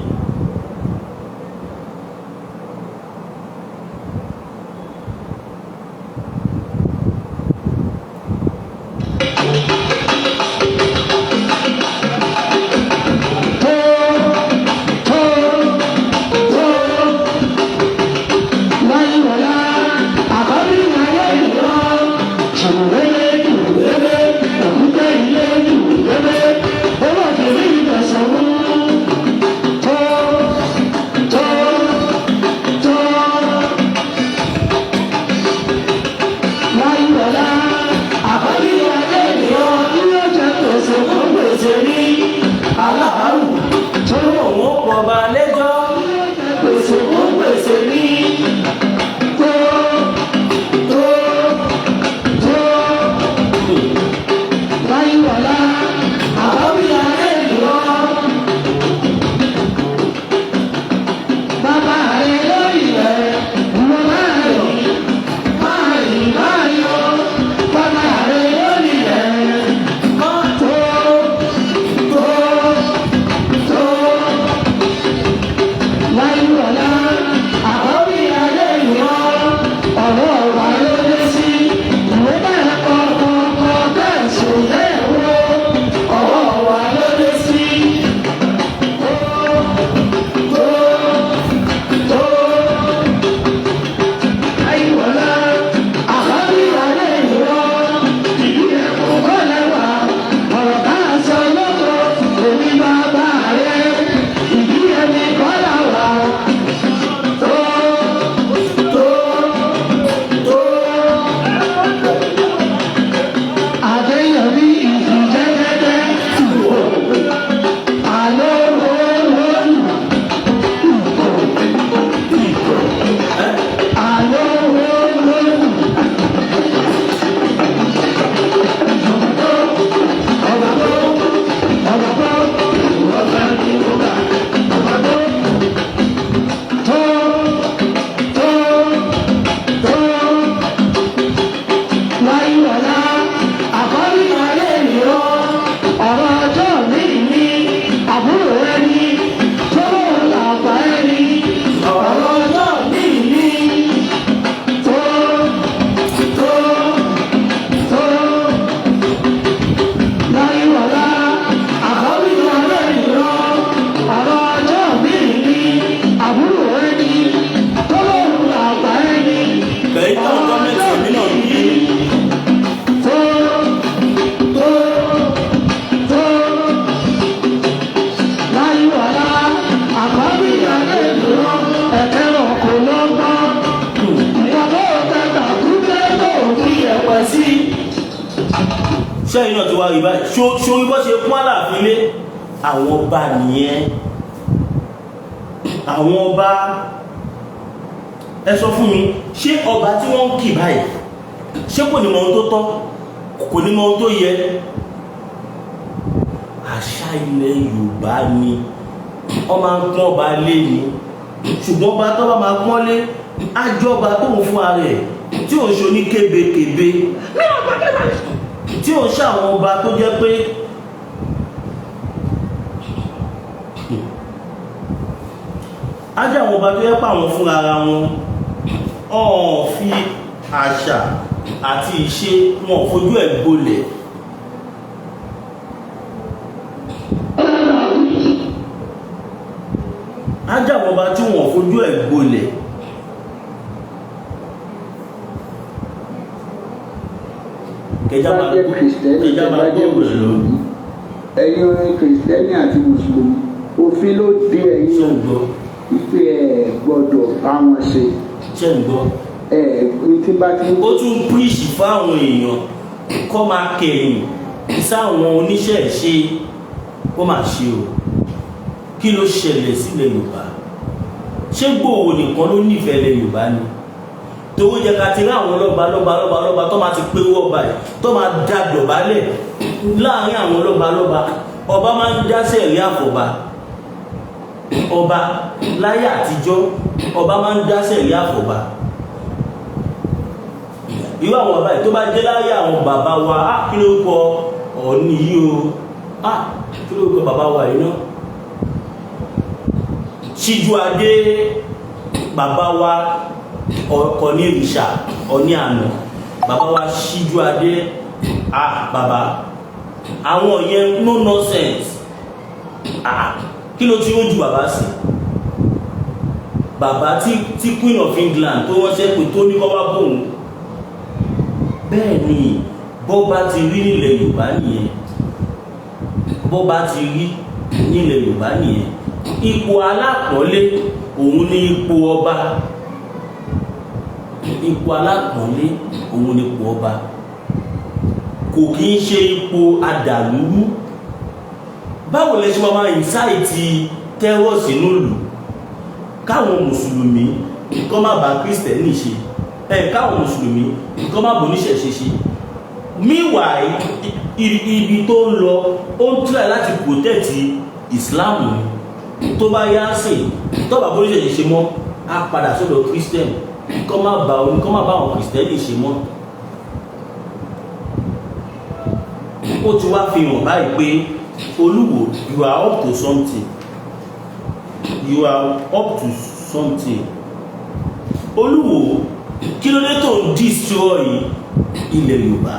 Tó tó tó láyé àkọ́bí ayé ìlọ jùwélé jùwélé òkúté ilé jùwélé owó tèmi ìtẹ̀sán tó. Wá rí báyìí, ṣórí bọ́ ṣe pọ́n Aláàfin lé, àwọn ọba nìyẹn. Àwọn ọba, ẹ sọ fún mi, ṣé ọba tí wọ́n ń kì báyìí, ṣé kò ní mọ ohun tó tọ́, kò ní mọ ohun tó yẹ? Àṣà ilẹ̀ Yorùbá ni wọ́n máa ń pọ́n ọba lé ni. Ṣùgbọ́n ọba tó bá máa pọ́n lé, ájọba tó ń fún ara ẹ̀ tí ò ń ṣe oní kébékébé, tí ò ń ṣe àwọn ọba tó jẹ́ pé ájá àwọn ọba tó jẹ́ pé àwọn fúnra ara wọn ọ̀n fi àṣà àti ìṣe wọn ò fojú ẹ̀ gbolẹ̀. Ájá àwọn ọba tí wọn ò fojú ẹ̀ gbolẹ̀. Kẹjá bá máa jẹ́ Kìrìsìtẹ́nì, kẹjá tẹ́ máa bá jẹ́ gbọ́ òṣèlú. Mùsùlùmí, ẹ̀yin Kìrìsìtẹ́nì àti Mùsùlùmí, òfin ló dé ẹ̀yin Ṣé ń gbọ́? wípé ẹ gbọ́dọ̀ bá wọn ṣe. Ṣé ń gbọ́? Ẹ ní tí bá ti ń Ó tún píríṣì fáwọn èèyàn kọ́ máa kẹ̀yìn sáwọn oníṣẹ̀ṣe. Ó máa ṣe o. Kí ló ṣẹlẹ̀ sílẹ̀ Yorùbá? Ṣé Ìgbòho nìkan ló nífẹ̀ẹ́ ilẹ̀ Yorùbá ni? Torí jẹ́ ká ti rí àwọn lọ́ba lọ́ba lọ́ba lọ́ba tó máa ti pé ọba yìí, tó máa da dọ̀bálẹ̀ láàrin àwọn lọ́ba lọ́ba. Ọba máa ń dá sẹ̀rí àfọ̀bá. Ọba láyé àtijọ́, ọba máa ń dá sẹ̀rí àfọ̀bá. Irú àwọn bàbá yìí, tó bá jẹ́ láyé àwọn bàbá wa á, kí ló kọ Ọ̀ọ̀ni yìí o? Á, kí ló kọ bàbá wa yìí náà? Síjú Adé, bàbá wa Ọ̀ọ̀ni ìrìṣà, Ọ̀ọ̀ni àná, bàbá wa Síjú Adé. Á, bàbá àwọn yẹn, no nonsense. Ah, kí ló tí ó ju bàbá sí? Bàbá tí Queen of England tó ránṣẹ́ pé, tó ní kọ́ wá bóun. Bẹ́ẹ̀ ni bọ́ba ti rí nílẹ̀ Yorùbá nìyẹn. Bọ́ba ti rí nílẹ̀ Yorùbá nìyẹn. Ipò alápọ̀nlé òun ní ipò ọba. Ipò alápọ̀nlé òun ní ipò ọba. Kò kí ń ṣe ipò adàlúrú. Báwo lẹ ṣe máa incite terror sínú ìlú, káwọn Mùsùlùmí kọ́ má bá Kírísítẹ́nì ṣe ẹ, káwọn Mùsùlùmí kọ́ má bò níṣẹ̀ṣe ṣe? Meanwhile, ibi tó ń lọ, ó ń try láti protect Islam ni. Tó bá yá sí, tó bá bó níṣẹ̀ṣe ṣe mọ́, á padà sọ́dọ̀ Christian, kọ́ má bá àwọn Kírísítẹ́nì ṣe mọ́. Ó ti wá fi hàn báyìí pé Olúwo, you are up to something, you are up to something. Olúwo, kí ló dé tó ń destroy ilẹ̀ Yorùbá?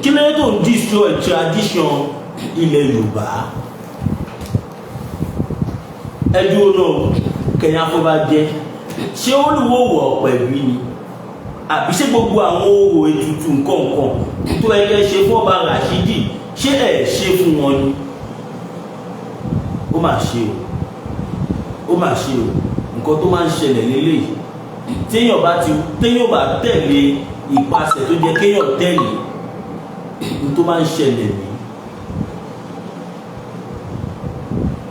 Kí ló dé tó ń destroy tradition ilẹ̀ Yorùbá? Ẹdúró náà, kẹyìn afọbajẹ, ṣé Olúwo wọ̀ pẹ̀lú ni, àbí ṣé gbogbo àwọn orò ètùtù nǹkankan tó ẹgbẹ́ ṣe fún ọba Rashidi, ṣé ẹ̀ ṣe fún wọn ni? Ó mà ṣe o, ó mà ṣe o. Nǹkan tó máa ń ṣẹlẹ̀ lélẹ́yìí, téèyàn bá tẹ̀lé ìpasẹ̀ tó jẹ́ kéèyàn tẹ̀lé, ní tó máa ń ṣẹlẹ̀ ní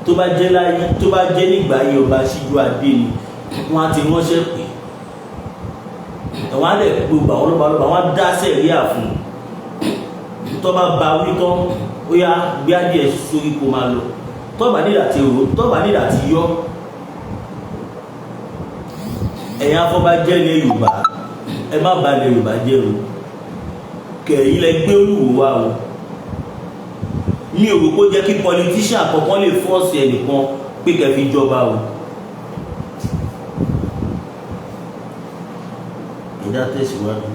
tó bá jẹ́ láyé, tó bá jẹ́ nígbà yìí, ọba Síjú Adé ni, wọ́n á ti ránṣẹ́ pé wọ́n á dẹ̀ gbogbo àwọn lọ́ba lọ́ba, wọ́n á dá sẹ̀ríà fún un. Tó bá ba wí tán, ó yá, gbé adìẹ sórí kó máa lọ. Tó bá nídà ti rò, tó bá nídà ti yọ. Ẹ̀yin afọbajẹ́ ilẹ̀ Yorùbá, ẹ má ba ilẹ̀ Yorùbá jẹ́ o. Kẹ̀yìn lẹ gbé Olúwo wá o. Mi ò rò kó jẹ́ kí politician kankan lè force ẹnìkan pé kẹ́ fi jọba o. Ìdá tẹ̀síwájú.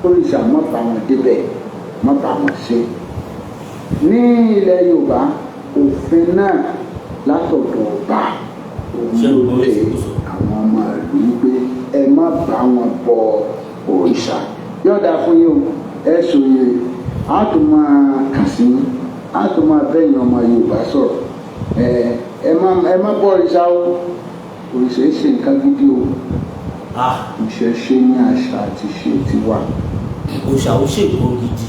Òrìṣà, má bá wọn débẹ̀, má bá wọn ṣe. Ní ilẹ̀ Yorùbá, òfin náà látọ̀dọ̀ ọba òun Ṣé ló o gbọ́ dé ìsọkúsọ? àwọn ọmọ ìlú pé ẹ má bá wọn bọ òrìṣà. Yọ̀ọ̀dà fún yín o, ẹ sòye, á tún máa kà sí yín, á tún máa bẹ́yìn ọmọ Yorùbá sọ̀rọ̀. Ẹ má bọ òrìṣà o. Òrìṣà ṣe nǹkan gidi o. Ah. Ìṣẹ̀ṣe ní àṣà àti ìṣe tiwa. Òòṣà ó ṣègbọ́n gidi.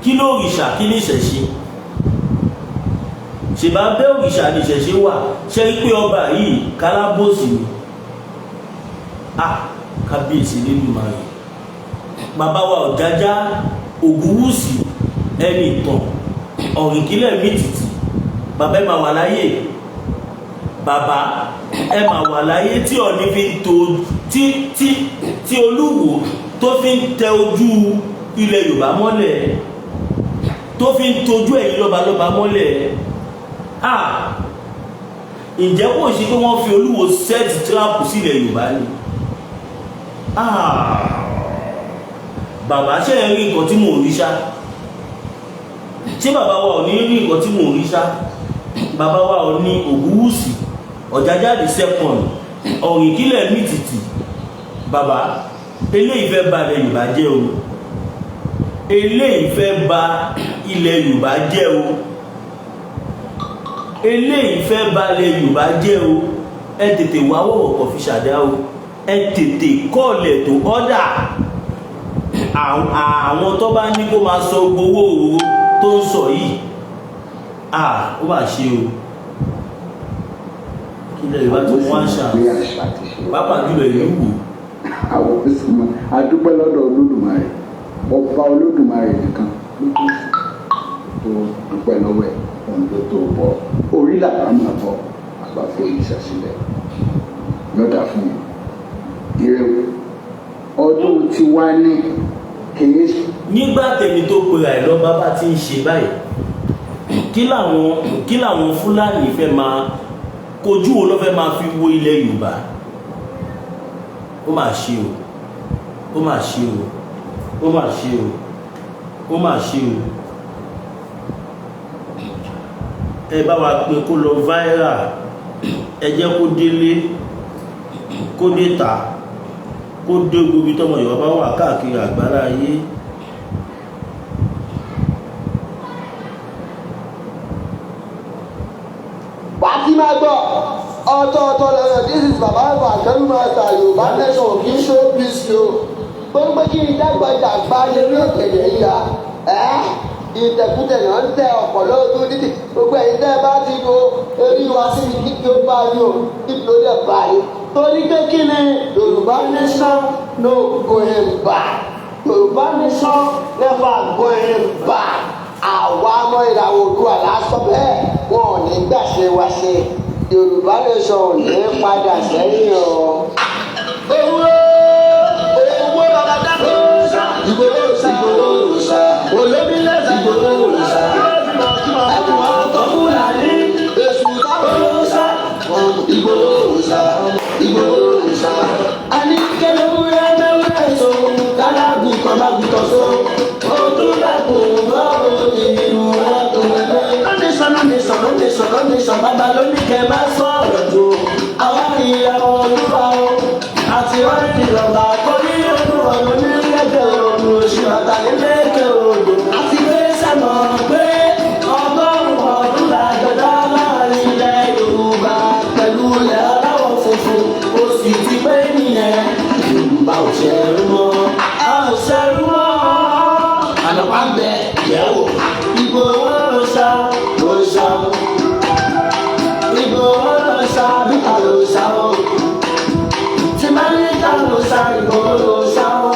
Kí ló òrìṣà? Kí ní ìṣẹ̀ṣe? Ṣèbá bẹ́ òrìṣà ní ìṣẹ̀ṣe wà. Ṣe rí pé ọba yìí kálábòsì ni? Ah, kábíyèsí Elédùmarè! Bàbá wa Ọ̀jájá Ògúnwùsì, ẹni ìtàn ọ̀rìnkílẹ̀ mìtìtì, bàbá, ẹ máa wà láyé. Bàbá, ẹ máa wà láyé tí Ọ̀ní fi ń to tí Olúwo tó fi ń tẹ ojú ilẹ̀ Yorùbá mọ́lẹ̀, tó fi ń tojú ẹ̀yin lọ́balọ́ba mọ́lẹ̀. Ah, ǹjẹ́ kò sí pé wọ́n fi Olúwo set trap sílẹ̀ Yorùbá ni? Ah, bàbá, ṣe ń rí nǹkan tí mò ń rí ṣá? Ṣé bàbá wa ò ní rí nǹkan tí mò ń rí ṣá? Bàbá wa ò ní Ògúnwùsì Ọ̀jájá the Second, ọ̀rìnkílẹ̀ mìtìtì, bàbá, eléyìí fẹ́ ba ilẹ̀ Yorùbá jẹ́ o. Eléyìí fẹ́ ba ilẹ̀ Yorùbá jẹ́ o. Eléyìí fẹ́ ba ilẹ̀ Yorùbá jẹ́ o. Ẹ tètè wá wọ̀wọ̀ kọ̀ fi ṣàdá o. Ẹ tètè call ẹ̀ to order. Àwọn tó bá ní kó máa sọ gbowó òwò tó ń sọ yìí, ah, ó mà ṣe o. Kí ilẹ̀ Yorùbá tó wọ́n ń ṣà Gbé àṣà àti ṣe. Pàápàá jùlọ ìlú Wò. Àwọn sì mọ adúpẹ́ lọ́dọ̀ Olódùmarè. Ọba Olódùmarè nìkan ló tó tó dúpẹ́ lọ́wọ́ ẹ̀. Òun ló tó bọ̀ orí làbá máa bọ̀ àgbà fún ìṣàsílẹ̀ yọ̀dà fún mi. Ire o, ọdún tiwa ní kìí. Nígbà tẹni tó pera ẹ̀ lọ́ba bá ti ń ṣe báyìí, kí làwọn Fúlàní fẹ́ máa kojú wo ló fẹ́ máa fi wo ilẹ̀ Yorùbá? Ó mà ṣe o, ó mà ṣe o, ó mà ṣe o, ó mà ṣe o. Ẹ bá wa pín kó lọ viral. Ẹ jẹ́ kó délé, kó dé ta, kó dé gbogbo ibi tọ́mọ Yorùbá wà káàkiri àgbálá ayé. Wà á ti máa gbọ́ ọ̀tọ̀ọ̀tọ̀ lọ́rọ̀. This is Baba Eva Akẹ́rù Master. Yorùbá Nation kì í ṣe OPC o. Tó ń pé kí ìdágbàjàgbá lórí ọ̀gẹ̀dẹ̀ yíya ẹ́ ìtẹ̀kùtẹ̀ náà ń tẹ ọ̀pọ̀ lóòótọ́ títì. Gbogbo ẹ̀yin tẹ́ ẹ bá ti wo eré wa síbi kíkí ó bá yín o, kíkí ó dẹ̀ bá yín, torí pé kí ni? Yorùbá Nation no going back. Yorùbá Nation never going back. Àwa ọmọ ìràwọ̀ Oòduà lásán bẹ́ẹ̀, wọn ò ní gbà ṣe wá ṣe. Yorùbá Nation ò ní padà sẹ́yìn o. Owó owó bàbá dákọ̀ Ìgbòho Ìgbòho olómi lẹ́sìn Ìgbòho ẹkùn ọkọ̀ Fúlàní èṣù táwọn Ìgbòho Ìgbòho. Àní kẹlẹ́wúrẹ́ mẹ́wúrẹ́ so kálágùtàn bágùtàn so òtún bẹ́kùn lọ́rùn ìlú ẹkùn ẹgbẹ́. Lónìí nation, no nation, no nation. Bàbá ló ní kẹ́ bá sọ̀rọ̀ jù. Àwa ìyàwó Olúwa o àti ọ̀rẹ́ ìlọ́ba torí Olúwa ló ní lẹ́gbẹ̀ẹ́ òru oṣù àtàlélẹ́kẹ̀ odò. Àti pé sẹ́mọ̀ pé 100 ọdún làjọ̀dá láàrin ilẹ̀ Yorùbá pẹ̀lú ilẹ̀ aláwọ̀ funfun, ó sì ti pé nìyẹn. Yorùbá ò ṣẹrú mọ́, a ò ṣẹrú mọ́. Àlọ́pàá ń bẹ yẹ̀wò. Ìgbòho ló ṣá ló ṣá o. Ìgbòho ló ṣá bíkà ló ṣá o. Tí máa ní ká ló ṣá, Ìgbòho ló ṣá o.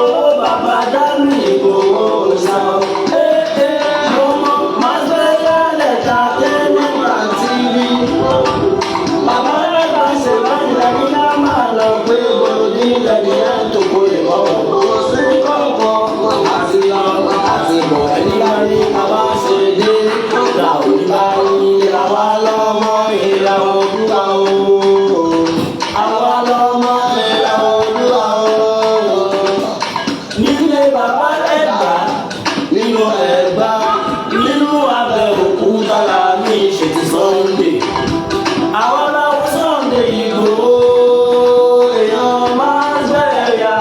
Owó bàbá dání, Ìgbòho ló ṣá o. Ee ee, ọmọ máa fẹ́ yálẹ̀ ta tẹ́lẹ̀ máa ti rí. Bàbá rẹ̀ bá ṣe báyìí lẹ́ni náà máa lọ pé gbòòdì ilẹ̀ ní ẹ̀ tó kó lè mọ́. Kò sí kọ̀ọ̀kan àti lọ àti bọ̀, ẹni bá rí àwa ṣe dé. Là ò ní bá yín, àwa lọ́mọ ìlà Oòduà o. Àwa lọ́mọ ìlà Oòduà o. Nílé bàbá Ẹ̀gbá, nínú Ẹ̀gbá, nínú Abẹ́òkúta la ní ṣètì Sunday. Àwọn làwọn Sunday Ìgbòho èèyàn máa ń bẹ̀rẹ̀ ya.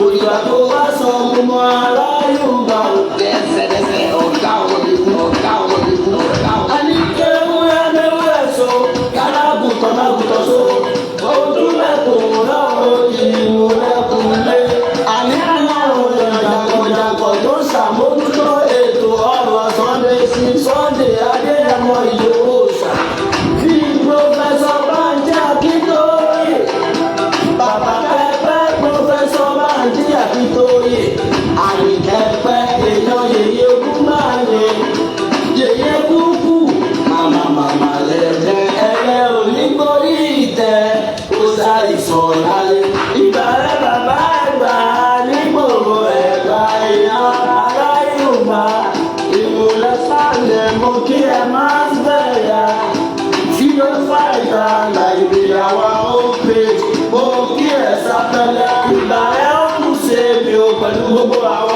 Òyìnbó tó bá sọ gbogbo aláyùbá o. Dẹ́sẹ̀dẹ́sẹ̀ ọ̀gá ọmọ mi kú, ọ̀gá ọmọ mi kú, ọ̀gá ọmọ. Àní kéwúrẹ́ mẹ́wúrẹ́ so kálágùtàn lágùtàn so ojú mẹ́kùn lọ́wọ́ ìlú. Akíntóyè, Àyìnkẹ́pẹ́, èèyàn yèyé ogún máa lè yèyé kúkú, màmá màmá lẹ́jẹ̀ ẹyẹ onígbórí ìtẹ́ ó ṣàìsàn lálẹ́. Ìbàrẹ̀ bàbá àgbà nígboro Ẹ̀gbá, èèyàn aláìhùnmá ìmùlẹ̀ sálẹ̀, mo kí ẹ má bẹ̀yà. Freedom fighter Nàìjíríà wa ó pè, mo kí ẹ sáfẹ́lẹ́. Ìbàrẹ̀ ó kù ṣe mi ò pẹ̀lú gbogbo àwọn.